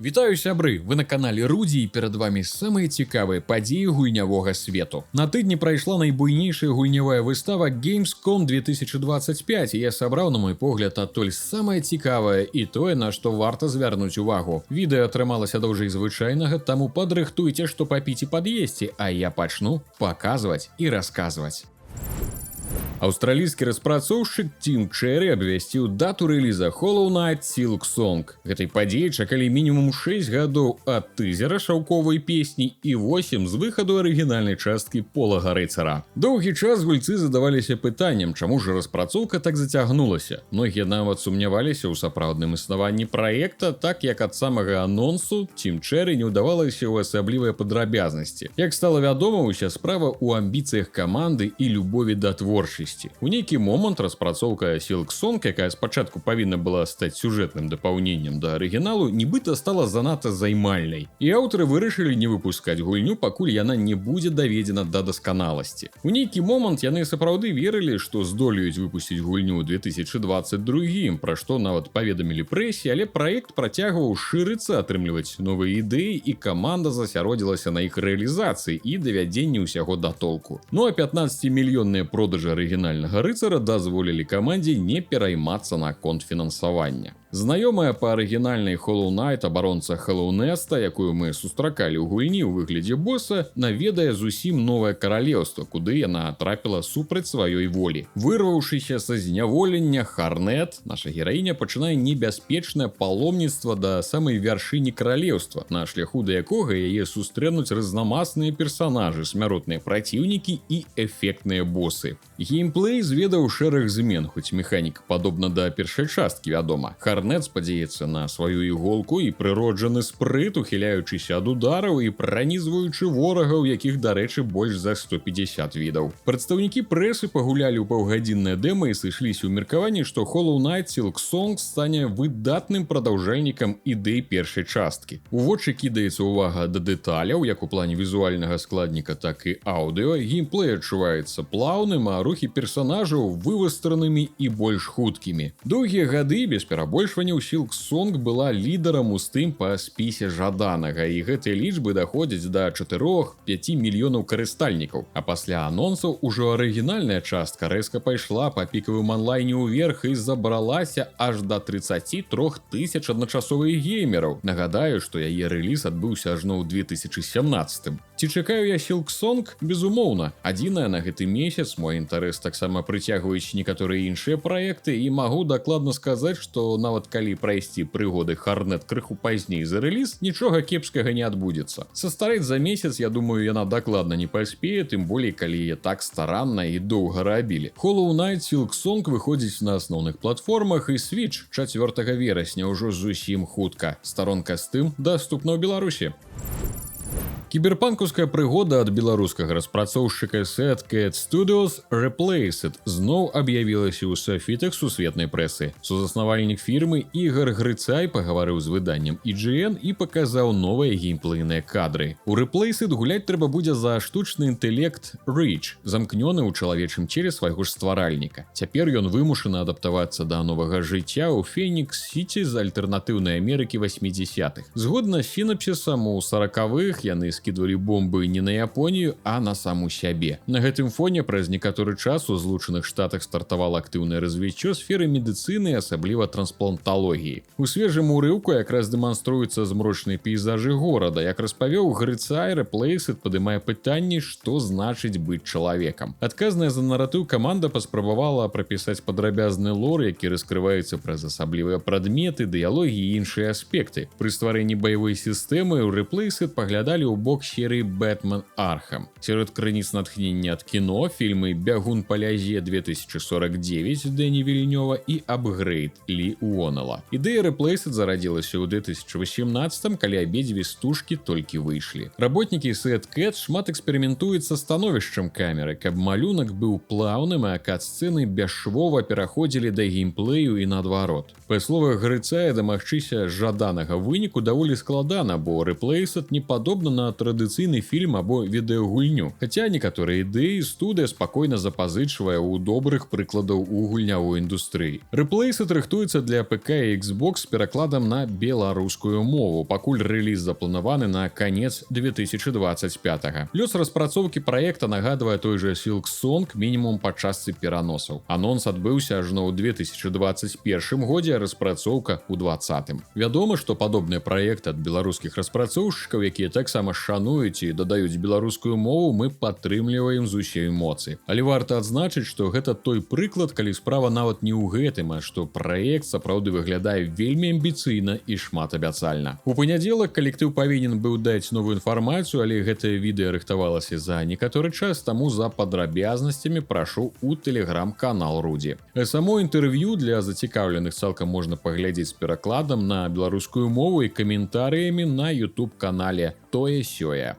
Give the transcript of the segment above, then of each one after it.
Вітаю, сябры! Вы на канале Рудзі, і перад вами самыя цікавыя падзеі гульнявога свету. На тыдні прайшла найбуйнейшая гульнявая выстава Gamescom 2025, і я сабраў, на мой погляд, адтуль самае цікавае і тое, на што варта звярнуць увагу. Відэа атрымалася даўжэй звычайнага, таму падрыхтуйце, што папіць і пад'есці, а я пачну паказваць і расказваць. Аўстралійскі распрацоўшчык Team Cherry абвясціў дату рэліза Hollow Knight: Silksong. Гэтай падзеі чакалі мінімум 6 гадоў ад тызера «Шаўковай песні» і 8 з выхаду арыгінальнай часткі «Полага рыцара». Доўгі час гульцы задаваліся пытаннем, чаму ж распрацоўка так зацягнулася. Многія нават сумняваліся ў сапраўдным існаванні праекта, так як ад самага анонсу Team Cherry не ўдавалася ў асаблівыя падрабязнасці. Як стала вядома, уся справа ў амбіцыях каманды і любові да творчасці. У нейкі момант распрацоўка Silksong, якая спачатку павінна была стаць сюжэтным дапаўненнем да арыгіналу, нібыта стала занадта займальнай. І аўтары вырашылі не выпускаць гульню, пакуль яна не будзе даведзена да дасканаласці. У нейкі момант яны сапраўды верылі, што здолеюць выпусціць гульню ў 2022, пра што нават паведамілі прэсе, але праект працягваў шырыцца, атрымліваць новыя ідэі, і каманда засяродзілася на іх рэалізацыі і давядзенні ўсяго да толку. Ну а 15-мільённыя продажы арыгінальнага «Рыцара» дазволілі камандзе не пераймацца наконт фінансавання. Знаёмая па арыгінальнай Hollow Knight абаронца Хэлоўнеста, якую мы сустракалі ў гульні ў выглядзе боса, наведае зусім новае каралеўства, куды яна трапіла супраць сваёй волі. Вырваўшыся са зняволення, Харнет, наша гераіня, пачынае небяспечнае паломніцтва да самай вяршыні каралеўства, на шляху да якога яе сустрэнуць разнамасныя персанажы, смяротныя праціўнікі і эфектныя босы. Геймплей зведаў шэраг змен, хоць механіка падобна да першай часткі, вядома. Харнет спадзяецца на сваю іголку і прыроджаны спрыт, ухіляючыся ад удараў і пранізваючы ворагаў, якіх, дарэчы, больш за 150 відаў. Прадстаўнікі прэсы пагулялі ў паўгадзіннае дэма і сышліся ў меркаванні, што Hollow Knight: Silksong стане выдатным прадаўжальнікам ідэй першай часткі. У вочы кідаецца ўвага да дэталяў, як у плане візуальнага складніка, так і аўдыо. Геймплей адчуваецца плаўным, а рухі персанажаў вывастранымі і больш хуткімі. Доўгія гады без перабольшванняў Silksong была лідарам у Steam па спісе жаданага, і гэтыя лічбы даходзяць да 4-5 мільёнаў карыстальнікаў. А пасля анонсаў ужо арыгінальная частка рэзка пайшла па пікавым анлайне ўверх і забралася аж да 33 тысяч адначасовых геймераў. Нагадаю, што яе рэліз адбыўся ажно ў 2017. Ці чакаю я Silksong? Безумоўна. Адзінае, на гэты месяц мой інтарэс таксама прыцягваюць некаторыя іншыя праекты, і магу дакладна сказаць, што нават калі прайсці прыгоды Харнет крыху пазней за рэліз, нічога кепскага не адбудзецца. Састарэць за месяц, я думаю, яна дакладна не паспее, тым болей калі яе так старанна і доўга рабілі. Hollow Knight: Silksong выходзіць на асноўных платформах і Switch 4 верасня, ўжо зусім хутка. Старонка Steam даступна ў Беларусі. Кіберпанкаўская прыгода ад беларускага распрацоўшчыка Sad Cat Studios Replaced зноў аб'явілася ў сафітах сусветнай прэсы. Сузаснавальнік фірмы Ігар Грыцай пагаварыў з выданнем IGN і паказаў новыя геймплейныя кадры. У Replaced гуляць трэба будзе за штучны інтэлект Reach, замкнёны ў чалавечым целе свайго ж стваральніка. Цяпер ён вымушаны адаптавацца да новага жыцця ў Фенікс Сіці з альтэрнатыўнай Амерыкі 80-х. Згодна з сінапсісам, у 40-х яны скідвалі бомбы не на Японію, а на саму сябе. На гэтым фоне праз некаторы час у Злучаных Штатах стартавала актыўнае развіццё сферы медыцыны, асабліва транспланталогіі. У свежым урыўку якраз дэманструюцца змрочныя пейзажы горада. Як распавёў Грыцай, Replaced падымае пытанні, што значыць быць чалавекам. Адказная за наратыў каманда паспрабавала прапісаць падрабязны лор, які раскрываецца праз асаблівыя прадметы, дыялогі і іншыя аспекты. Пры стварэнні баявой сістэмы ў Replaced паглядалі ў бок серыі «Бэтмен Архам». Сярод крыніц натхнення ад кіно фільмы «Бягун па лязе 2049» Дэні Вільнёва і «Апгрэйд» Лі Уонела. Ідэя Replaced зарадзілася ў 2018, калі абедзве стужкі толькі выйшлі. Работнікі Sad Cat шмат эксперыментуюць са становішчам камеры, каб малюнак быў плаўным, а кат-сцэны бясшвова пераходзілі да геймплею і наадварот. Па словах Грыцая, дамагчыся жаданага выніку даволі складана, бо Replaced не падобна на традыцыйны фільм або відэагульню. Хаця некаторыя ідэі студыя спакойна запазычвае ў добрых прыкладаў у гульнявой індустрыі. Replaced рыхтуецца для ПК і Xbox з перакладам на беларускую мову. Пакуль рэліз запланаваны на канец 2025. Лёс распрацоўкі праекта нагадвае той жа Silksong, мінімум па частцы пераносаў. Анонс адбыўся ажно ў 2021 годзе, а распрацоўка ў 20. Вядома, што падобныя праекты ад беларускіх распрацоўшчыкаў, якія таксама шануюць і дадаюць беларускую мову, мы падтрымліваем з усёй моцы. Але варта адзначыць, што гэта той прыклад, калі справа нават не ў гэтым, а што праект сапраўды выглядае вельмі амбіцыйна і шматабяцальна. У панядзелак калектыў павінен быў даць новую інфармацыю, але гэтае відэа рыхтавалася за некаторы час, таму за падрабязнасцямі прашу у тэлеграм-канал Рудзі. Само інтэрв'ю для зацікаўленых цалкам можна паглядзець з перакладам на беларускую мову і каментарыямі на YouTube канале «Тое сёе».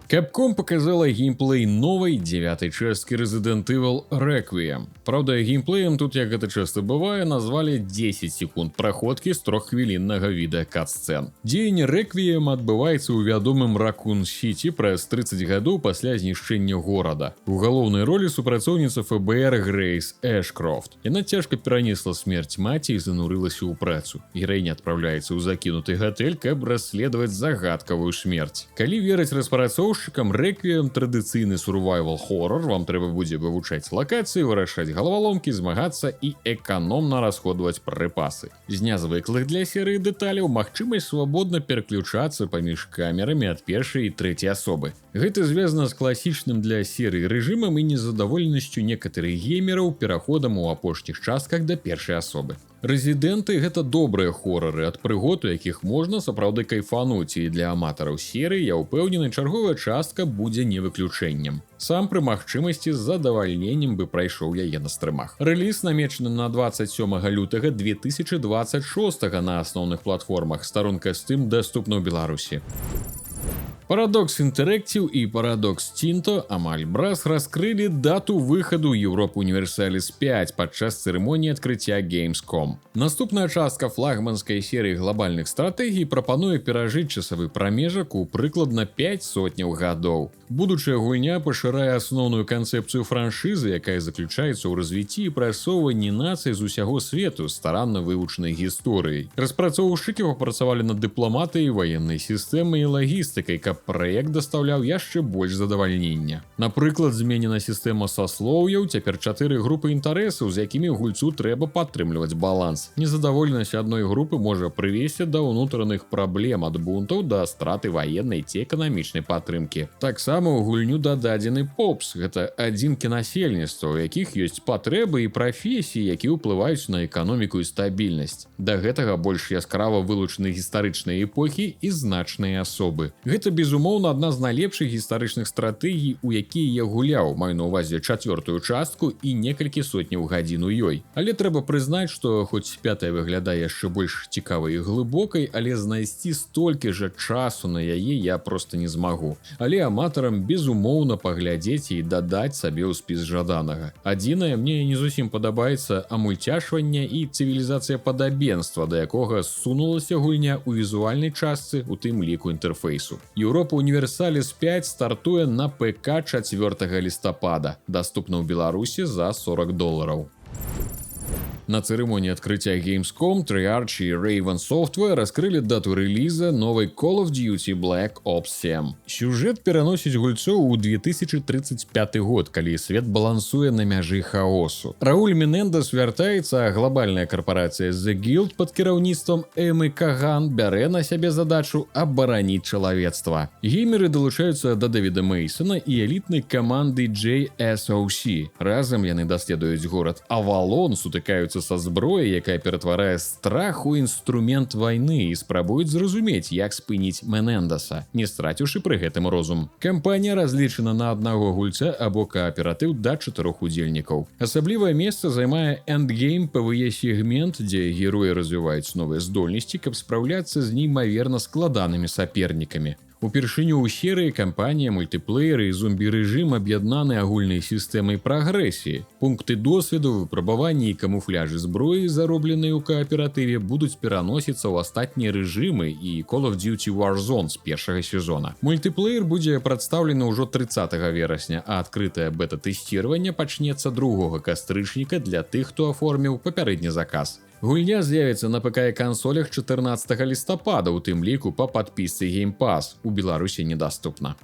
Capcom показала геймплей новай дзевятай часткі Resident Evil Requiem. Праўда, геймплеем тут, як гэта часта бывае, назвалі 10 секунд праходкі з троххвіліннага відэа кат-сцэн. Дзеянне Requiem адбываецца ў вядомым Ракун Сіці праз 30 гадоў пасля знішчэння горада. У галоўнай ролі супрацоўніца ФБР Грейс Эшкрофт. Яна цяжка перанесла смерць маці і занурылася ў працу. Гераіня адпраўляецца ў закінуты гатэль, каб расследаваць загадкавую смерць. Калі верыць распрацоўшчыкам, Requiem — традыцыйны survival хоррор, вам трэба будзе вывучаць лакацыі, вырашаць галаваломкі, змагацца і эканомна расходаваць прыпасы. З нязвыклых для серыі дэталяў — магчымасць свабодна пераключацца паміж камерамі ад першай і трэцяй асобы. Гэта звязана з класічным для серыі рэжымам і незадаволенасцю некаторых геймераў пераходам у апошніх частках да першай асобы. Рэзідэнты — гэта добрыя хорары ад прыгод, у якіх можна сапраўды кайфануць, і для аматараў серыі, я ўпэўнены, чарговая частка будзе не выключэннем. Сам пры магчымасці з задавальненнем бы прайшоў яе на стрымах. Рэліз намечаны на 27 лютага 2026 на асноўных платформах. Старонка Steam даступна ў Беларусі. Paradox Interactive і Paradox Tinto, Амаль Брас, раскрылі дату выхаду Europa Universalis 5 падчас цырымоніі адкрыцця Gamescom. Наступная частка флагманскай серыі глобальных стратэгій прапануе перажыць часавы прамежак у прыкладна 5 сотняў гадоў. Будучая гульня пашырае асноўную канцэпцыю франшызы, якая заключаецца ў развіцці і прасоўванні нацый з усяго свету, старанна вывучанай гісторыяй. Распрацоўшчыкі папрацавалі над дыпламатыяй, ваеннай сістэмай і лагістыкай, каб праект дастаўляў яшчэ больш задавальнення. Напрыклад, зменена сістэма саслоўяў, цяпер чатыры групы інтарэсаў, з якімі гульцу трэба падтрымліваць баланс. Незадаволенасць адной групы можа прывесці да ўнутраных праблем, ад бунтаў да страты ваеннай ці эканамічнай падтрымкі. Таксама ў гульню дададзены попс, гэта адзінкі насельніцтва, у якіх ёсць патрэбы і прафесіі, якія ўплываюць на эканоміку і стабільнасць. Да гэтага больш яскрава вылучаны гістарычныя эпохі і значныя асобы. Гэта, безумоўна, адна з найлепшых гістарычных стратэгій, у якія я гуляў, маю на ўвазе чацвёртую частку і некалькі сотняў гадзін у ёй. Але трэба прызнаць, што хоць пятая выглядае яшчэ больш цікавай і глыбокай, але знайсці столькі жа часу на яе я просто не змагу. Але аматарам безумоўна паглядзець і дадаць сабе ў спіс жаданага. Адзінае, мне не зусім падабаецца амульцяшванне і цывілізацыя падабенства, да якога сунулася гульня ў візуальнай частцы, у тым ліку інтэрфейсу. Europa Universalis 5 стартуе на ПК 4 лістапада. Даступна ў Беларусі за 40 долараў. На цырымоніі адкрыцця Gamescom Treyarch і Raven Software раскрылі дату рэліза новай Call of Duty Black Ops 7. Сюжэт пераносіць гульцоў у 2035 год, калі свет балансуе на мяжы хаосу. Рауль Менендес вяртаецца, а глобальная карпорацыя The Guild пад кіраўніцтвам Эмы Каган бярэ на сябе задачу абараніць чалавецтва. Геймеры далучаюцца да Дэвіда Мейсона і элітнай каманды JSOC. Разам яны даследуюць горад Авалон, сутыкаюцца са зброяй, якая ператварае страх у інструмент вайны, і спрабуюць зразумець, як спыніць Менендаса, не страціўшы пры гэтым розум. Кампанія разлічана на аднаго гульца або кааператыў да чатырох удзельнікаў. Асаблівае месца займае эндгейм PvE сегмент, дзе героі развіваюць новыя здольнасці, каб спраўляцца з неймаверна складанымі сапернікамі. Упершыню ў серыі кампанія, мультыплееры і зомбі-рэжым аб'яднаны агульнай сістэмай прагрэсіі. Пункты досведу, выпрабаванні і камуфляжы зброі, заробленыя ў кааператыве, будуць пераносіцца ў астатнія рэжымы і Call of Duty Warzone з першага сезона. Мультыплеер будзе прадстаўлены ўжо 30 верасня, а адкрытае бета-тэсціраванне пачнецца 2 кастрычніка для тых, хто аформіў папярэдні заказ. Гульня з'явіцца на ПК і кансолях 14 лістапада, у тым ліку па падпісцы Game Pass. У Беларусі недаступна.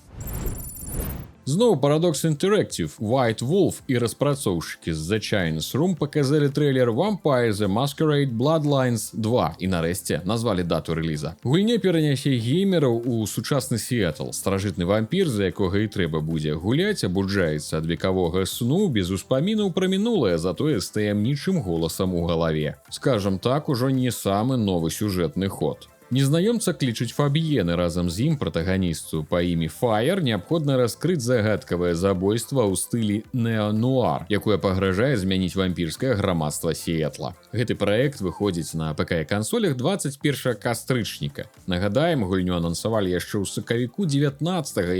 Зноў Paradox Interactive, White Wolf і распрацоўшчыкі з The Chinese Room паказалі трэйлер Vampire: The Masquerade Bloodlines 2 і нарэшце назвалі дату рэліза. Гульня перанясе геймераў у сучасны Сіэтл. Старажытны вампір, за якога і трэба будзе гуляць, абуджаецца ад векавога сну без успамінаў пра мінулае, затое з таямнічым голасам у галаве. Скажам так, ужо не самы новы сюжэтны ход. Незнаёмца клічуць Фаб'ен, і разам з ім пратаганісту па імі Фаер неабходна раскрыць загадкавае забойства ў стылі неануар, якое пагражае змяніць вампірскае грамадства Сіэтла. Гэты праект выходзіць на ПК і кансолях 21 кастрычніка. Нагадаем, гульню анансавалі яшчэ ў сакавіку 19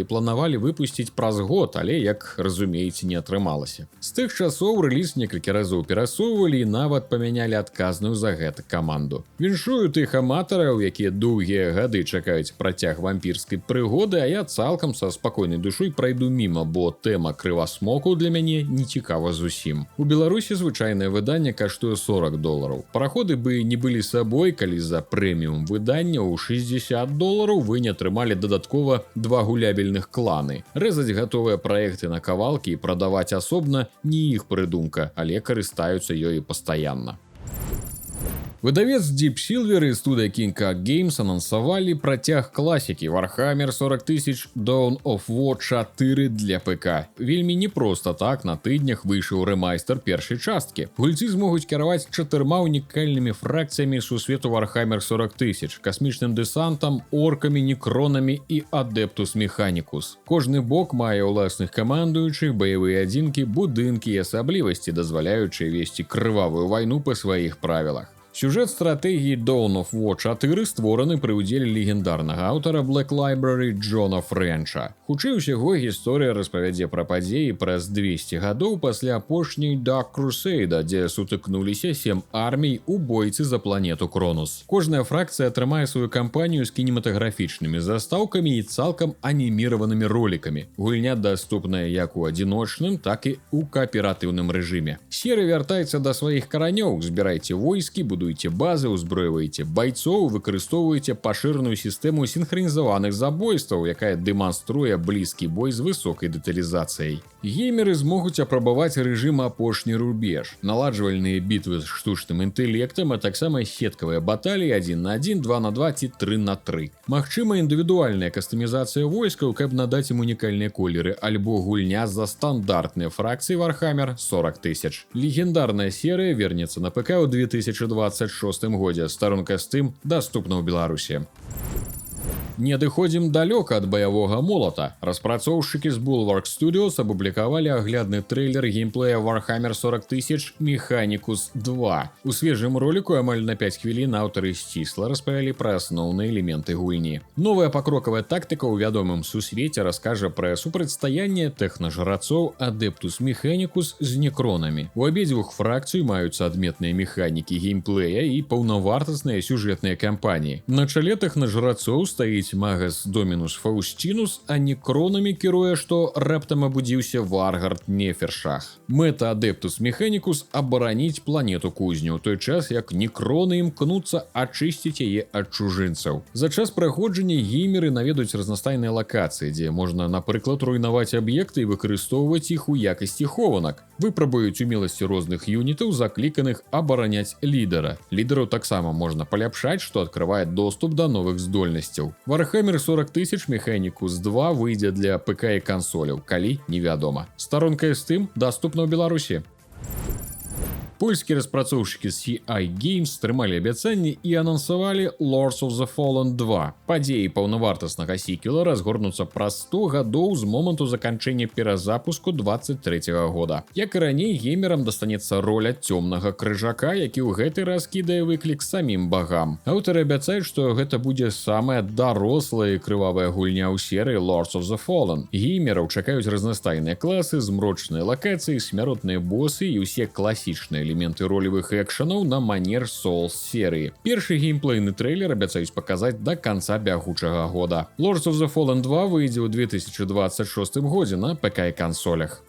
і планавалі выпусціць праз год, але, як разумееце, не атрымалася. З тых часоў рэліз некалькі разоў перасоўвалі і нават памянялі адказную за гэта каманду. Віншую тых аматараў, якія доўгія гады чакаюць працяг вампірскай прыгоды, а я цалкам са спакойнай душой прайду міма, бо тэма крывасмоку для мяне не цікава зусім. У Беларусі звычайнае выданне каштуе 40 долараў. Параходы бы не былі сабой, калі за прэміум выдання ў 60 долараў вы не атрымалі дадаткова два гулябельных кланы. Рэзаць гатовыя праекты на кавалкі і прадаваць асобна — не іх прыдумка, але карыстаюцца ёю пастаянна. Выдавец Deep Silver і студыя King Kong Games анансавалі працяг класікі Warhammer 40 000 Dawn of War 4 для ПК. Вельмі не проста так на тыднях выйшаў рэмайстер першай часткі. Гульцы змогуць кіраваць чатырма унікальнымі фракцыямі сусвету Warhammer 40 000: касмічным дэсантам, оркамі, некронамі і Adeptus Mechanicus. Кожны бок мае ўласных камандуючых, баявыя адзінкі, будынкі і асаблівасці, дазваляючыя весці крывавую вайну па сваіх правілах. Сюжэт стратэгіі Dawn of War 4 створаны пры ўдзеле легендарнага аўтара Black Library Джона Фрэнча. Хутчэй усяго, гісторыя распавядзе пра падзеі праз 200 гадоў пасля апошняй Dark Crusade, дзе сутыкнуліся сем армій у бойцы за планету Кронус. Кожная фракцыя атрымае сваю кампанію з кінематаграфічнымі застаўкамі і цалкам аніміраванымі ролікамі. Гульня даступная як у адзіночным, так і ў кааператыўным рэжыме. Серыя вяртаецца да сваіх каранёў: збірайце войскі, будуйце базы, узбройваеце байцоў, выкарыстоўваеце пашыраную сістэму сінхранізаваных забойстваў, якая дэманструе блізкі бой з высокай дэталізацыяй. Геймеры змогуць апрабаваць рэжым «Апошні рубеж», наладжвальныя бітвы з штучным інтэлектам, а таксама сеткавыя баталіі 1 на 1, 2 на 2 ці 3 на 3. Магчыма, індывідуальная кастамізацыя войскаў, каб надаць ім унікальныя колеры, альбо гульня за стандартныя фракцыі Warhammer 40 тысяч. Легендарная серыя вернецца на ПК ў 2026 годзе. Старонка Steam даступна ў Беларусі. Не адыходзім далёка ад баявога молата. Распрацоўшчыкі з Bulwark Studios апублікавалі аглядны трэйлер геймплея Warhammer 40 тысяч Mechanicus 2. У свежым роліку амаль на 5 хвілін аўтары сцісла распавялі пра асноўныя элементы гульні. Новая пакрокавая тактыка ў вядомым сусвеце раскажа пра супрацьстаянне тэхнажрацоў Adeptus Mechanicus з некронамі. У абедзвюх фракцый маюцца адметныя механікі геймплея і паўнавартасныя сюжэтныя кампаніі. На чале тэхнажрацоў стаіць Магас Домінус Фаусцінус, а некронамі кіруе, што раптам абудзіўся, Варгард Нефершах. Мэта Адептус Механікус — абараніць планету кузню, у той час як некроны імкнуцца ачысціць яе ад чужынцаў. За час праходжання геймеры наведаюць разнастайныя лакацыі, дзе можна, напрыклад, руйнаваць аб'екты і выкарыстоўваць іх у якасці хованак. Выпрабуюць умеласці розных юнітаў, закліканых абараняць лідара. Лідараў таксама можна паляпшаць, што адкрывае доступ да новых здольнасцяў. Warhammer 40 тысяч Mechanicus 2 выйдзе для ПК і кансоляў, калі — невядома. Старонка Steam даступна ў Беларусі. Польскія распрацоўшчыкі CI Games стрымалі абяцанні і анансавалі Lords of the Fallen 2. Падзеі паўнавартаснага сіквела разгорнуцца праз 100 гадоў з моманту заканчэння перазапуску 23 года. Як і раней, геймерам дастанецца роля цёмнага крыжака, які ў гэты раз кідае выклік самім багам. Аўтары абяцаюць, што гэта будзе самая дарослая і крывавая гульня ў серыі Lords of the Fallen. Геймераў чакаюць разнастайныя класы, змрочныя лакацыі, смяротныя босы і ўсе класічныя элементы ролевых экшанаў на манер Souls серыі. Першы геймплейны трэйлер абяцаюць паказаць да канца бягучага года. Lords of the Fallen 2 выйдзе ў 2026 годзе на ПК і кансолях.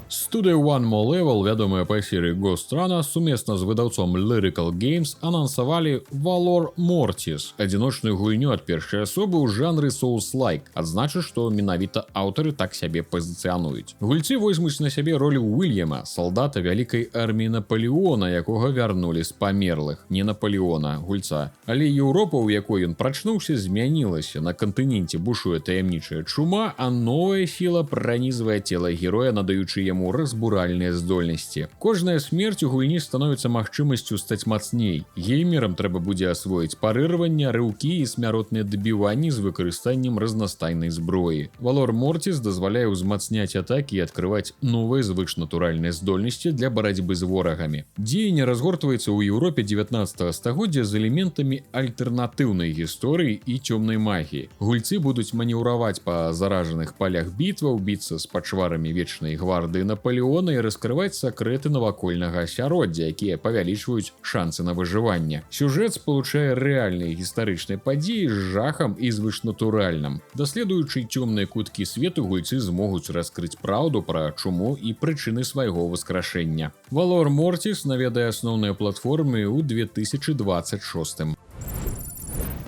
Студыя One More Level, вядомая па серыі Ghostrunner, сумесна з выдаўцом Lyrical Games анансавалі Valor Mortis, адзіночную гульню ад першай асобы ў жанры Souls-like. Адзначу, што менавіта аўтары так сябе пазіцыянуюць. Гульцы возьмуць на сябе ролю Уільяма, салдата вялікай арміі Наполеона, якога вярнулі з памерлых, не Наполеона, гульца. Але Еўропа, у якой ён прачнуўся, змянілася. На кантыненце бушуе таямнічая чума, а новая сіла пранізвае цела героя, надаючы яму разбуральныя здольнасці. Кожная смерць у гульні становіцца магчымасцю стаць мацней. Геймерам трэба будзе асвоіць парыраванне, рыўкі і смяротныя дабіванні з выкарыстаннем разнастайнай зброі. Valor Mortis дазваляе ўзмацняць атакі і адкрываць новыя звышнатуральныя здольнасці для барацьбы з ворагамі. Дзеянне разгортваецца ў Еўропе 19 стагоддзя з элементамі альтэрнатыўнай гісторыі і цёмнай магіі. Гульцы будуць манеўраваць па заражаных палях бітваў, біцца з пачварамі вечнай гвардыі Наполеона і раскрываць сакрэты навакольнага асяроддзя, якія павялічваюць шансы на выжыванне. Сюжэт спалучае рэальныя гістарычныя падзеі з жахам і звышнатуральным. Даследуючы цёмныя куткі свету, гульцы змогуць раскрыць праўду пра чуму і прычыны свайго ўваскрашэння. Valor Mortis наведае асноўныя платформы ў 2026.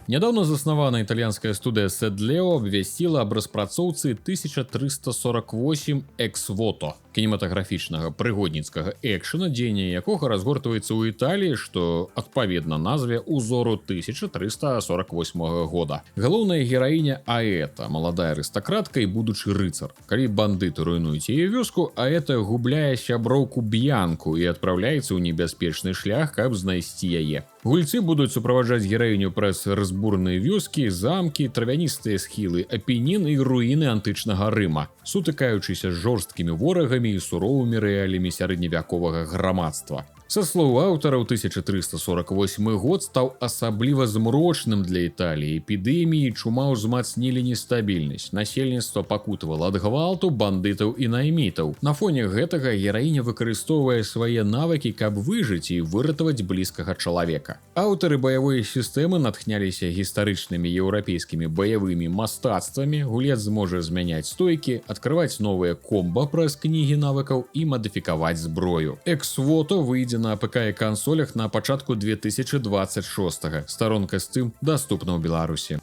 Нядаўна заснаваная італьянская студыя Sedleo абвясціла аб распрацоўцы 1348 Ex-Voto, кінематаграфічнага прыгодніцкага экшана, дзеянне якога разгортваецца ў Італіі, што адпаведна назве узору 1348 года. Галоўная гераіня Аэта, маладая арыстакратка і будучы рыцар. Калі бандыты руйнуюць яе вёску, Аэта губляе сяброўку Б'янку і адпраўляецца ў небяспечны шлях, каб знайсці яе. Гульцы будуць суправаджаць гераіню праз разбураныя вёскі, замкі, травяністыя схілы Апенін і руіны антычнага Рыма, сутыкаючыся з жорсткімі ворагамі і суровымі рэаліямі сярэдневяковага грамадства. Са слоў аўтараў, 1348 год стаў асабліва змрочным для Італіі. Эпідэміі, чума ўзмацнілі нестабільнасць. Насельніцтва пакутавала ад гвалту, бандытаў і наймітаў. На фоне гэтага гераіня выкарыстоўвае свае навыкі, каб выжыць і выратаваць блізкага чалавека. Аўтары баявой сістэмы натхняліся гістарычнымі еўрапейскімі баявымі мастацтвамі. Гулец зможа змяняць стойкі, адкрываць новыя комба праз кнігі навыкаў і мадыфікаваць зброю. Ex-Voto выйдзе на ПК і кансолях на пачатку 2026. Старонка Steam даступна ў Беларусі.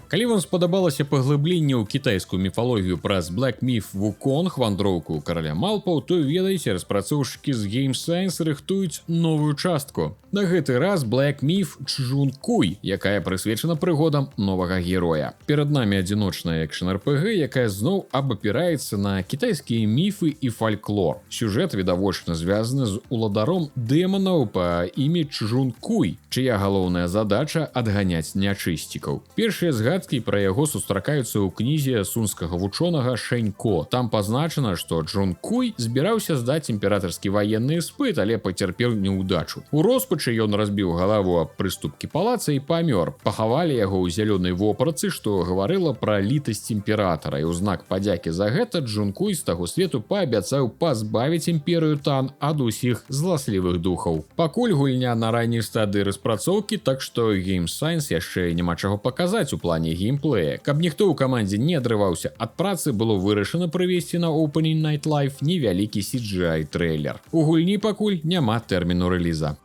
Калі вам спадабалася паглыбленне ў кітайскую міфалогію праз Black Myth: Wukong, вандроўку караля малпаў, то ведайце, распрацоўшчыкі з Game Science рыхтуюць новую частку. На гэты раз Black Myth: Чжун Куй, якая прысвечана прыгодам новага героя. Перад намі адзіночная экшн РПГ, якая зноў абапіраецца на кітайскія міфы і фальклор. Сюжэт відавочна звязаны з уладаром дэманаў па імі Чжун Куй, чыя галоўная задача адганяць нячысцікаў. Першыя згадкі пра яго сустракаюцца ў кнізе сунскага вучонага Шэнько. Там пазначана, што Джун Куй збіраўся здаць імператарскі ваенны іспыт, але пацярпеў няўдачу. У роспачы ён разбіў галаву аб прыступкі палаца і памёр. Пахавалі яго ў зялёнай вопратцы, што гаварыла пра літасць імператара. І ў знак падзякі за гэта Джун Куй з таго свету паабяцаў пазбавіць імперыю Тан ад усіх зласлівых духаў. Пакуль гульня на ранняй стадыі распрацоўкі, так што Game Science яшчэ няма чаго паказаць у плане геймплея. Каб ніхто ў камандзе не адрываўся ад працы, было вырашана правесці на Opening Night Live невялікі CGI трэйлер. У гульні пакуль няма тэрміну рэліза.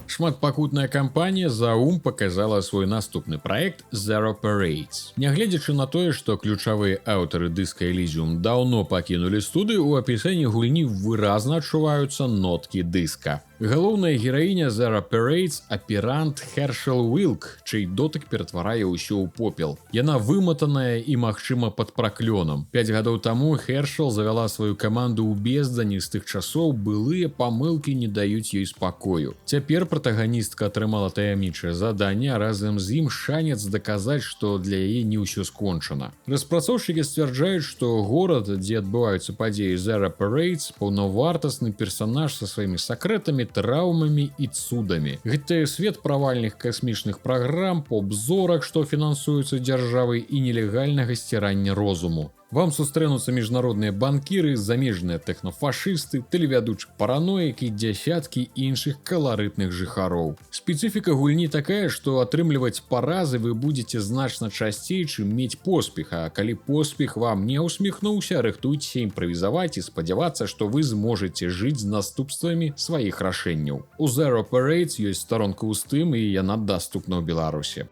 Шматпакутная кампанія Заум показала свой наступны праект Zero Parades. Нягледзячы на тое, што ключавыя аўтары Disco Elysium даўно пакінулі студыю, у апісанні гульні выразна адчуваюцца ноткі дыска. Галоўная гераіня Zero Parades — аперант Хершел Уілк, чый дотык ператварае ўсё ў попел. Яна выматаная і, магчыма, пад праклёнам. 5 гадоў таму Хершел завяла сваю каманду ў бездані, з тых часоў былыя памылкі не даюць ёй спакою. Цяпер пратаганістка атрымала таямнічае заданне, а разам з ім шанец даказаць, што для яе не ўсё скончана. Распрацоўшчыкі сцвярджаюць, што горад, дзе адбываюцца падзеі Zero Parades, паўнавартасны персанаж са сваімі сакрэтамі, траўмамі і цудамі. Гэта свет правальных касмічных праграм, поп-зорак, што фінансуюцца дзяржавай, і нелегальнага сцірання розуму. Вам сустрэнуцца міжнародныя банкіры, замежныя тэхнафашысты, тэлевядучы параноікі, дзясяткі іншых каларытных жыхароў. Спецыфіка гульні такая, што атрымліваць паразы вы будзеце значна часцей, чым мець поспех, а калі поспех вам не усміхнуўся, рыхтуйцеся імправізаваць і спадзявацца, што вы зможаце жыць з наступствамі сваіх рашэнняў. У Zero Parades ёсць старонка ў Steam, і яна даступна ў Беларусі.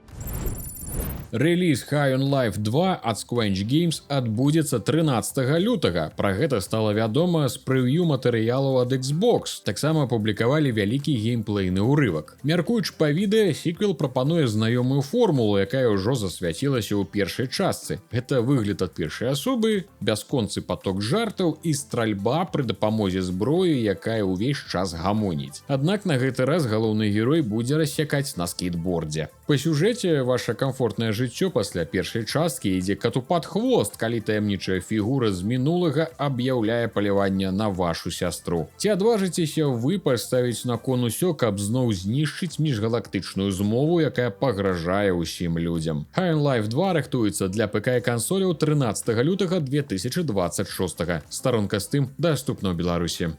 Рэліз High on Life 2 ад Squanch Games адбудзецца 13 лютага. Пра гэта стала вядома з прэв'ю матэрыялаў ад Xbox. Таксама апублікавалі вялікі геймплейны ўрывак. Мяркуючы па відэа, сіквел прапануе знаёмую формулу, якая ўжо засвяцілася ў першай частцы. Гэта выгляд ад першай асобы, бясконцы поток жартаў і стральба пры дапамозе зброі, якая ўвесь час гамоніць. Аднак на гэты раз галоўны герой будзе рассякаць на скейтбордзе. Па сюжэце ваша камфортнае жыццё пасля першай часткі ідзе кату пад хвост, калі таямнічая фігура з мінулага аб'яўляе паляванне на вашу сястру. Ці адважыцеся вы паставіць на кон усё, каб зноў знішчыць міжгалактычную змову, якая пагражае ўсім людзям? High on Life 2 рыхтуецца для ПК і кансоляў 13 лютага 2026. Старонка Steam даступна ў Беларусі.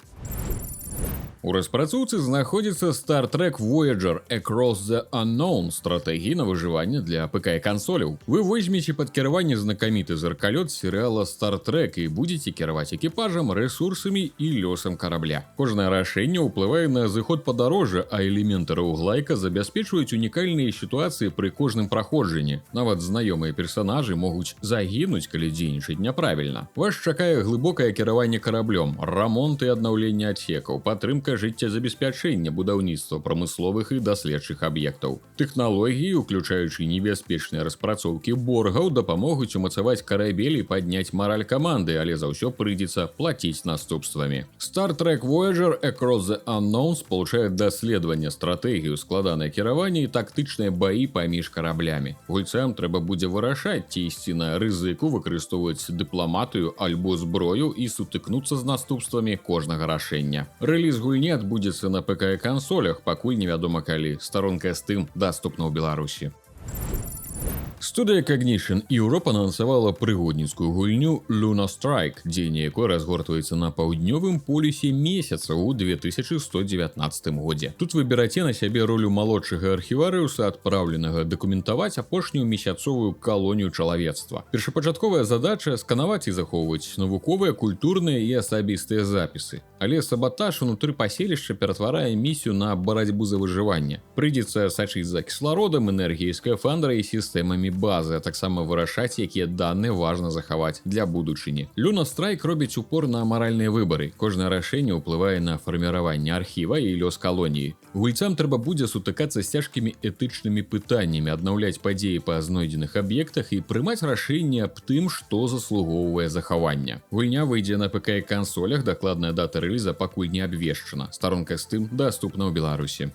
У распрацоўцы знаходзіцца Star Trek Voyager: Across the Unknown, стратэгіі на выжыванне для ПК і кансоляў. Вы возьмеце пад кіраванне знакаміты зеркалёт серыяла Star Trek і будзеце кіраваць экіпажам, рэсурсамі і лёсам карабля. Кожнае рашэнне ўплывае на зыход падарожжа, а элементы роўглайка забяспечваюць унікальныя сітуацыі пры кожным праходжанні. Нават знаёмыя персанажы могуць загінуць, калі дзейнічаць няправільна. Вас чакае глыбокае кіраванне караблём, рамонт і аднаўленне адсекаў, падтрымка жыццезабеспячэння, будаўніцтва прамысловых і даследчых аб'ектаў. Тэхналогіі, уключаючы небяспечныя распрацоўкі боргаў, дапамогуць умацаваць карабель і падняць мараль каманды, але за ўсё прыйдзецца плаціць наступствамі. Star Trek Voyager: Across the Unknown спалучае даследаванне, стратэгію, складанае кіраванне і тактычныя баі паміж караблямі. Гульцам трэба будзе вырашаць, ці ісці на рызыку, выкарыстоўваць дыпламатыю альбо зброю і сутыкнуцца з наступствамі кожнага рашэння. Рэліз гульні адбудзецца на ПК і кансолях, пакуль невядома калі. Старонка Steam даступна ў Беларусі. Студыя Cognition Europe анансавала прыгодніцкую гульню Luna Strike, дзеянне якой разгортваецца на паўднёвым полюсе месяца ў 2119 годзе. Тут вы бераце на сябе ролю малодшага архіварыуса, адпраўленага дакументаваць апошнюю месяцовую калонію чалавецтва. Першапачатковая задача — сканаваць і захоўваць навуковыя, культурныя і асабістыя запісы. Але сабатаж унутры паселішча ператварае місію на барацьбу за выжыванне. Прыйдзецца сачыць за кіслародам, энергіяй скафандра і сістэмамі базы, а таксама вырашаць, якія даныя важна захаваць для будучыні. Luna Strike робіць упор на маральныя выбары. Кожнае рашэнне ўплывае на фарміраванне архіва і лёс калоніі. Гульцам трэба будзе сутыкацца з цяжкімі этычнымі пытаннямі, аднаўляць падзеі па знойдзеных аб'ектах і прымаць рашэнне аб тым, што заслугоўвае захавання. Гульня выйдзе на ПК і кансолях, дакладная дата рэліза пакуль не абвешчана. Старонка Steam даступна ў Беларусі.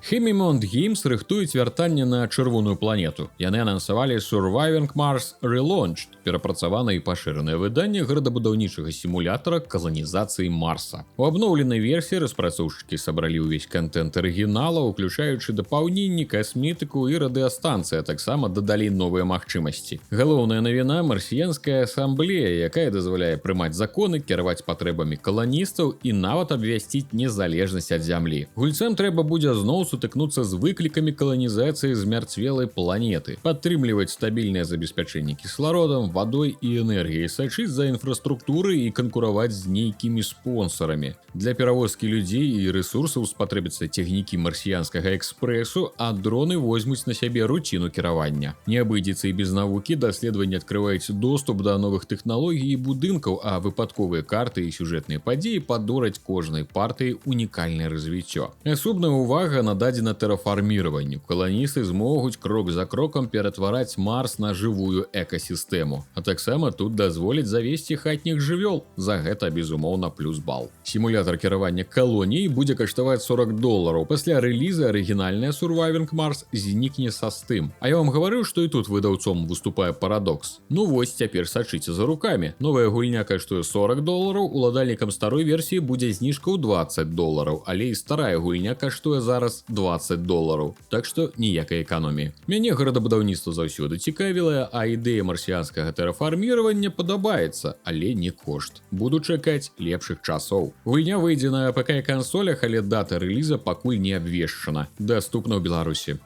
Haemimont Games рыхтуюць вяртанне на чырвоную планету. Яны анансавалі Surviving Mars Relaunched, перапрацаванае і пашыранае выданне горадабудаўнічага сімулятара каланізацыі Марса. У абноўленай версіі распрацоўшчыкі сабралі ўвесь кантэнт арыгінала, уключаючы дапаўненні, касметыку і радыёстанцыі, а таксама дадалі новыя магчымасці. Галоўная навіна — марсіянская асамблея, якая дазваляе прымаць законы, кіраваць патрэбамі каланістаў і нават абвясціць незалежнасць ад зямлі. Гульцам трэба будзе зноў сутыкнуцца з сутыкнуцца з выклікамі каланізацыі змярцвелай планеты, падтрымліваць стабільнае забеспячэнне кіслародам, вадой і энергіяй, сачыць за інфраструктурай і канкураваць з нейкімі спонсарамі. Для перавозкі людзей і рэсурсаў спатрэбяцца цягнікі Марсіянскага экспрэсу, а дроны возьмуць на сябе руціну кіравання. Не абыдзецца і без навукі: даследаванні адкрываюць доступ да новых тэхналогій і будынкаў, а выпадковыя карты і сюжэтныя падзеі падораць кожнай партыі унікальнае развіццё. Асобная увага нададзена тэрафарміраванню. Каланісты змогуць крок за крокам ператвараць Марс на жывую экасістэму. А таксама тут дазволяць завесці хатніх жывёл. За гэта, безумоўна, плюс бал. Сімулятар кіравання калоніяй будзе каштаваць 40 долараў. Пасля рэліза арыгінальная Surviving Mars знікне са Steam. А я вам гаварыў, што і тут выдаўцом выступае Paradox. Ну вось, цяпер сачыце за рукамі. Новая гульня каштуе 40 долараў, уладальнікам старой версіі будзе зніжка ў 20 долараў, але і старая гульня каштуе зараз 20 долараў. Так што ніякай эканоміі. Мяне горадабудаўніцтва заўсёды цікавіла, а ідэя марсіянскага тэрафарміравання падабаецца, але не кошт. Буду чакаць лепшых часоў. Гульня выйдзе на ПК і кансолях, але дата рэліза пакуль не абвешчана. Даступна ў Беларусі.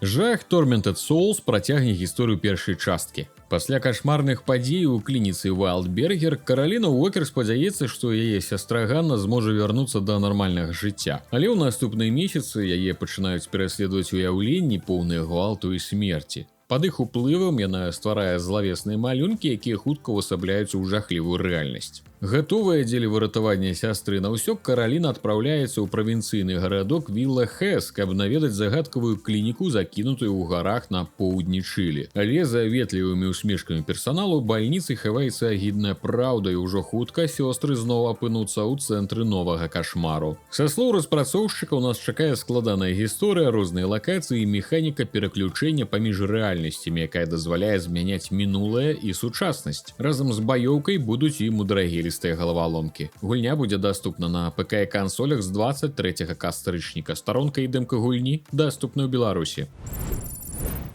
Жах Tormented Souls працягне гісторыю першай часткі. Пасля кашмарных падзей у клініцы Wildberger Караліна Уокер спадзяецца, што яе сястра Ганна зможа вярнуцца да нармальнага жыцця. Але ў наступныя месяцы яе пачынаюць пераследаваць уяўленні, поўныя гвалту і смерці. Пад іх уплывам яна стварае злавесныя малюнкі, якія хутка ўвасабляюцца ў жахлівую рэальнасць. Гатовая дзеля выратавання сястры на ўсё, Караліна адпраўляецца ў правінцыйны гарадок Вілла Хэс, каб наведаць загадкавую клініку, закінутую ў гарах на поўдні Чылі. Але за ветлівымі усмешкамі персаналу бальніцы хаваецца агідная праўда, і ўжо хутка сёстры зноў апынуцца ў цэнтры новага кашмару. Са слоў распрацоўшчыкаў, нас чакае складаная гісторыя, розныя лакацыі і механіка пераключэння паміж рэальнасцямі, якая дазваляе змяняць мінулае і сучаснасць. Разам з баёўкай будуць і мудрагелістыя галаваломкі. Гульня будзе даступна на ПК і кансолях з 23 кастрычніка. Старонка і дэмка гульні даступны ў Беларусі.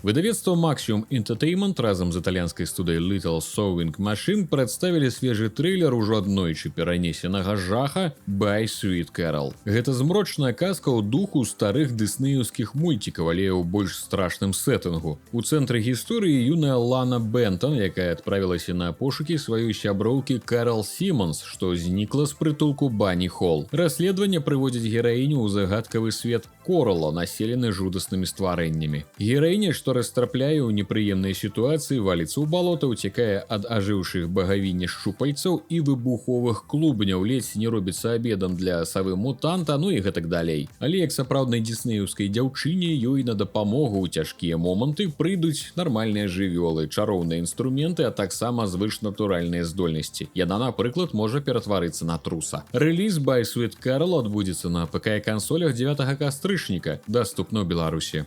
Выдавецтва Maximum Entertainment разам з італьянскай студыяй Little Sewing Machine прадставілі свежы трэйлер ужо аднойчы перанесенага жаха Bye Sweet Carol. Гэта змрочная казка ў духу старых дыснеўскіх мульцікаў, але ў больш страшным сеттынгу. У цэнтры гісторыі юная Лана Бентон, якая адправілася на пошукі сваёй сяброўкі Кэрол Сімонс, што знікла з прытулку Бані Холл. Расследаванне прыводзіць гераіню ў загадкавы свет Корала, населены жудаснымі стварэннямі. Гераіня, што трапляе ў непрыемныя сітуацыі, валіцца ў балота, уцякае ад ажыўшых багавіння шчупальцаў і выбуховых клубняў, ледзь не робіцца абедам для савы мутанта, ну і гэтак далей. Але, як сапраўднай дзіснеўскай дзяўчыне, ёй на дапамогу ў цяжкія моманты прыйдуць нармальныя жывёлы, чароўныя інструменты, а таксама звышнатуральныя здольнасці. Яна, напрыклад, можа ператварыцца на труса. Рэліз Bye Sweet Carol адбудзецца на ПК і кансолях 9 кастрычніка, даступна ў Беларусі.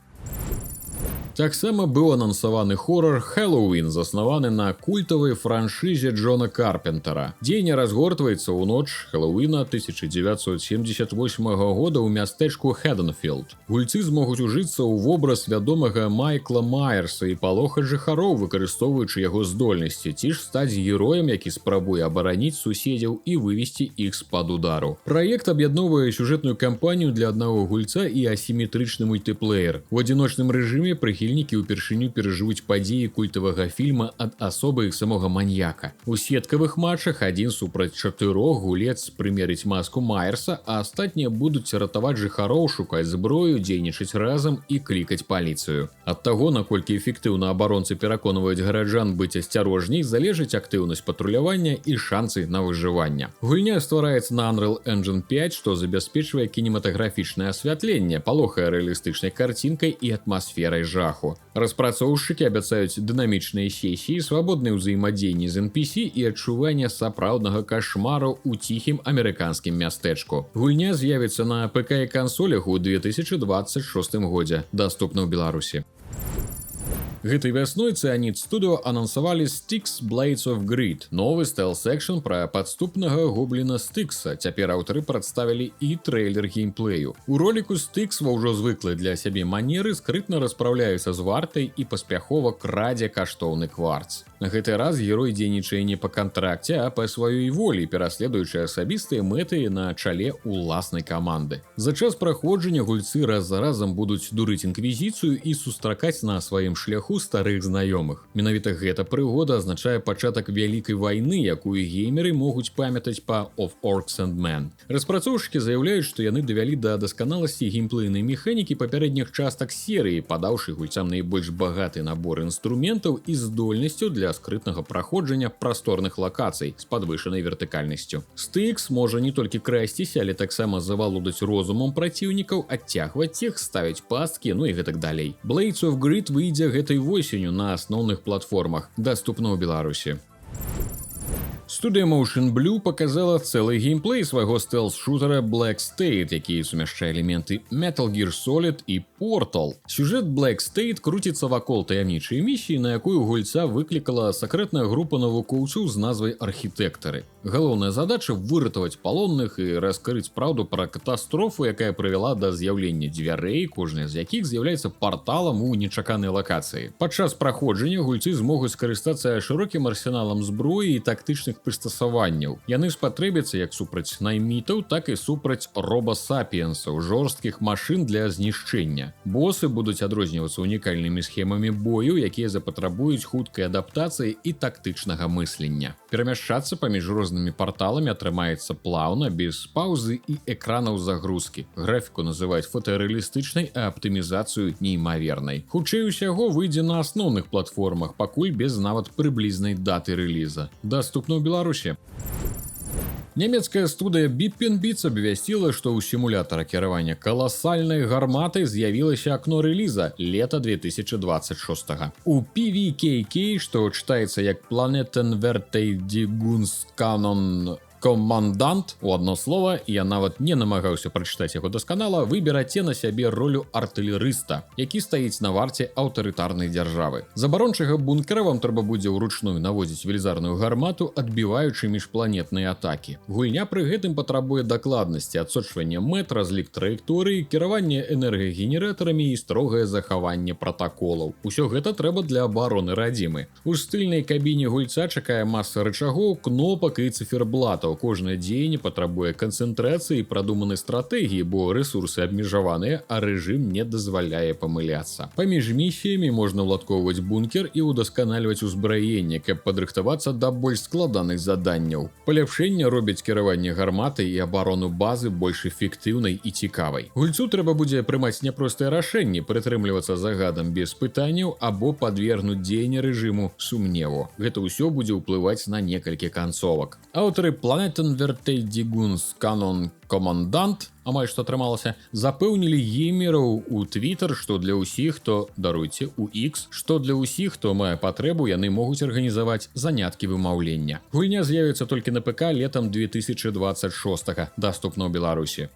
Таксама быў анансаваны хорар Хэллоуін, заснаваны на культавай франшызе Джона Карпентера. Дзеянне разгортваецца ў ноч Хэллоуіна 1978 года ў мястэчку Хэдэнфілд. Гульцы змогуць ужыцца ў вобраз вядомага Майкла Майерса і палохаць жыхароў, выкарыстоўваючы яго здольнасці, ці ж стаць героем, які спрабуе абараніць суседзяў і вывесці іх з-пад удару. Праект аб'ядноўвае сюжэтную кампанію для аднаго гульца і асіметрычны мультыплеер. У адзіночным рэжыме прыхільнікі ўпершыню перажывуць падзеі культавага фільма ад асобы самога маньяка. У сеткавых матчах адзін супраць чатырох гулец прымерыць маску Майерса, а астатнія будуць ратаваць жыхароў, шукаць зброю, дзейнічаць разам і клікаць паліцыю. Ад таго, наколькі эфектыўна абаронцы пераконваюць гараджан быць асцярожней, залежыць актыўнасць патрулявання і шанцы на выжыванне. Гульня ствараецца на Unreal Engine 5, што забяспечвае кінематаграфічнае асвятленне, палохае рэалістычнай карцінкай і атмасферай жаху. Распрацоўшчыкі абяцаюць дынамічныя сесіі, свабодныя ўзаемадзеянні з NPC і адчуванне сапраўднага кашмару ў ціхім амерыканскім мястэчку. Гульня з'явіцца на ПК і кансолях у 2026 годзе, даступна ў Беларусі. Гэтай вясной Cyanide Studio анансавалі Styx: Blades of Greed, новы стэлс-экшн пра падступнага гобліна Стыкса. Цяпер аўтары прадставілі і трэйлер геймплею. У роліку Стыкс ва ўжо звыклай для сябе манеры скрытна распраўляецца з вартай і паспяхова крадзе каштоўны кварц. На гэты раз герой дзейнічае не па кантракце, а па сваёй волі, пераследуючы асабістыя мэты на чале уласнай каманды. За час праходжання гульцы раз за разам будуць дурыць інквізіцыю і сустракаць на сваім шляху старых знаёмых. Менавіта гэта прыгода азначае пачатак вялікай вайны, якую геймеры могуць памятаць па Of Orcs and Men. Распрацоўшчыкі заяўляюць, што яны давялі да дасканаласці геймплейнай механікі папярэдніх частак серыі, падаўшы гульцам найбольш багаты набор інструментаў і здольнасцяў для скрытнага праходжання прасторных лакацый з падвышанай вертыкальнасцю. Стыкс можа не толькі красціся, але таксама завалодаць розумам праціўнікаў, адцягваць іх, ставіць пасткі, ну і гэтак далей. Blades of Greed выйдзе гэтай восенню на асноўных платформах, даступна ў Беларусі. Студыя Motion Blue показала цэлы геймплей свайго стэлс-шутера Black State, які сумяшчае элементы Metal Gear Solid і Portal. Сюжэт Black State круціцца вакол таямнічай місіі, на якую гульца выклікала сакрэтная група навукоўцаў з назвай «Архітэктары». Галоўная задача — выратаваць палонных і раскрыць праўду пра катастрофу, якая прывяла да з'яўлення дзвярэй, кожная з якіх з'яўляецца парталам у нечаканай лакацыі. Падчас праходжання гульцы змогуць скарыстацца шырокім арсеналам зброі і тактычных прыстасаванняў. Яны спатрэбяцца як супраць наймітаў, так і супраць робасапіенсаў, жорсткіх машын для знішчэння. Босы будуць адрознівацца унікальнымі схемамі бою, якія запатрабуюць хуткай адаптацыі і тактычнага мыслення. Перамяшчацца паміж рознымі парталамі атрымаецца плаўна, без паўзы і экранаў загрузкі. Графіку называюць фотарэалістычнай, а аптымізацыю неймавернай. Хутчэй усяго, выйдзе на асноўных платформах, пакуль без нават прыблізнай даты рэліза. Даступна ў Беларусі. Нямецкая студыя Bippinbits абвясціла, што ў сімулятара кіравання каласальнай гарматай з'явілася акно рэліза — лета 2026. У PVKK, што чытаецца як Planetenverteidigungskanon Kommandant, у одно слово, я нават не намагаўся прачытаць яго дасканала, вы бераце на сябе ролю артылерыста, які стаіць на варце аўтарытарнай дзяржавы. З абарончага бункера вам трэба будзе ўручную наводзіць велізарную гармату, адбіваючы міжпланетныя атакі. Гульня пры гэтым патрабуе дакладнасці, адсочвання мэт, разлік траекторыі, кіраванне энергагенератарамі і строгае захаванне пратаколаў. Усё гэта трэба для абароны радзімы. У стыльнай кабіне гульца чакае маса рычагоў, кнопак і цыферблатаў. Кожнае дзеянне патрабуе канцэнтрацыі і прадуманай стратэгіі, бо рэсурсы абмежаваныя, а рэжым не дазваляе памыляцца. Паміж місіямі можна ўладкоўваць бункер і ўдасканальваць узбраенне, каб падрыхтавацца да больш складаных заданняў. Паляпшэнне робяць кіраванне гарматай і абарону базы больш эфектыўнай і цікавай. Гульцу трэба будзе прымаць няпростыя рашэнні, прытрымлівацца загадам без пытанняў або падвергнуць дзеянне рэжыму сумневу. Гэта ўсё будзе ўплываць на некалькі канцовак. Аўтары Planetenverteidigungskanon Kommandant, амаль што атрымалася, запэўнілі геймераў у Twitter, што для ўсіх, хто, даруйце, у X, што для ўсіх, хто мае патрэбу, яны могуць арганізаваць заняткі вымаўлення. Гульня з'явіцца толькі на ПК летам 2026, даступна ў Беларусі.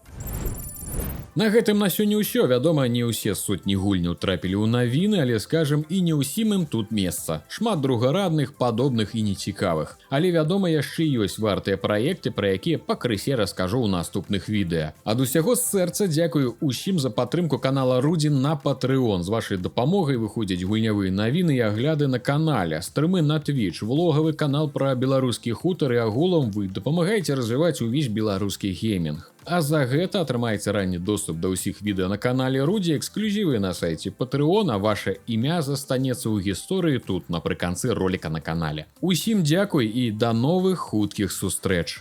На гэтым на сёння ўсё. Вядома, не ўсе сотні гульняў трапілі ў навіны, але, скажем, і не ўсім ім тут месца. Шмат другарадных, падобных і нецікавых. Але, вядома, яшчэ ёсць вартыя праекты, пра якія пакрысе раскажу ў наступных відэа. Ад усяго сэрца дзякую усім за падтрымку канала Рудзі на Patreon. З вашай дапамогай выходзяць гульнявыя навіны і агляды на канале, стрымы на Twitch, влогавы канал пра беларускі хутар, і агулам вы дапамагаеце развіваць увесь беларускі геймінг. А за гэта атрымаеце ранні доступ да ўсіх відэа на канале Рудзі, эксклюзівы на сайце Patreon, а ваше імя застанецца ў гісторыі тут напрыканцы роліка на канале. Усім дзякуй і да новых хуткіх сустрэч.